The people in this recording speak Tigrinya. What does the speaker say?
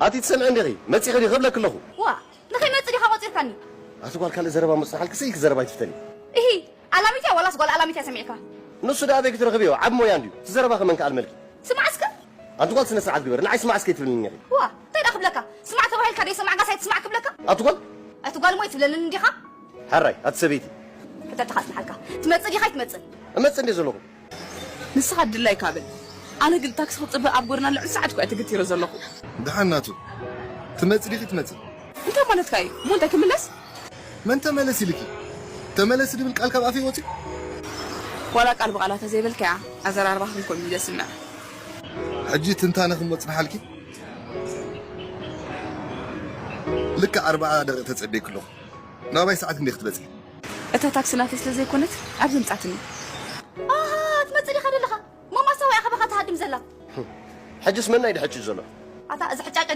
ኣቲ ትሰምዕኒ ዲኺ? መጺኺ ዲኺ ክብለኪ ኣለኹ። ዋ ንኸይመጽእ ዲኻ ቆጺርካኒ? ኣቲ ጓል ካልእ ዘረባ ምጽናሓልኪ ስኢኪ ዘረባ ኣይትፍተኒ። እሂ ኣላሚትያ ዋላስ ጓል ኣላሚትያ ሰሚዕካ? ንሱ ደኣ ኣበይ ክትረኽብዮ? ዓቢ ሞያ እንድዩ። እቲ ዘረባኺ መን ክኣልመልኪ? ስማዕ እስከ። ኣንቲ ጓል ስነ ስርዓት ግበሪ። ንዓይ ስማዕ እስከ ኣይትብልኒ ኢኺ። ዋ እንታይ ደኣ ክብለካ? ስማዕ ተባሂልካ ደይሰማዕካስ ኣይትስማዕ ክብለካ? ኣቲ ጓል። ኣቲ ጓል እሞ ኣይትብለንን እንዲኻ? ሕራይ ኣቲ ሰበይቲ። ሕተትኻ ጽንሓልካ። ትመጽእ ዲኻ ኣይትመጽእን? እመጽእ እንድየ ዘለኹ። ንስኻ ድላይካ በል። ኣነ ግን ታክሲ ክጽበ ኣብ ጎደና ልዕሊ ሰዓት እኮ እየ ተገቲረ ዘለኹ። ደሓን ናቱ። ትመጽእ ዲኺ ትመጽእ? እንታይ ማለትካ እዩ? እሞ እንታይ ክምለስ? መን ተመለስ ኢልኪ? ተመለሲ ድብል ቃል ካብ ኣፈይ ወጺኡ? ዋላ ቃል ብቓላ ተዘይበልካያ ኣዘራርባኽን ኮን እዩ ዘስምዕ። ሕጂ ትንታነኽን ወጽንሓልኪ? ልክዕ ኣርብዓ ደቂቕ ተጸበይኪ ኣለኹ። ናባይ ሰዓት ክንደይ ክትበጽሒ? እታ ታክሲ ናተይ ስለ ዘይኮነት ኣብዚ ምጻትኒ። ኣሃ ትመጽእ ዲኻ ደለኻ? ሞማሳ ወይ ኣኸበኻ ትሃድም ዘላ? ሕጅስ መና እዩ ድሕጭ ዘሎ? ኣታ እዚ ሕጫጨ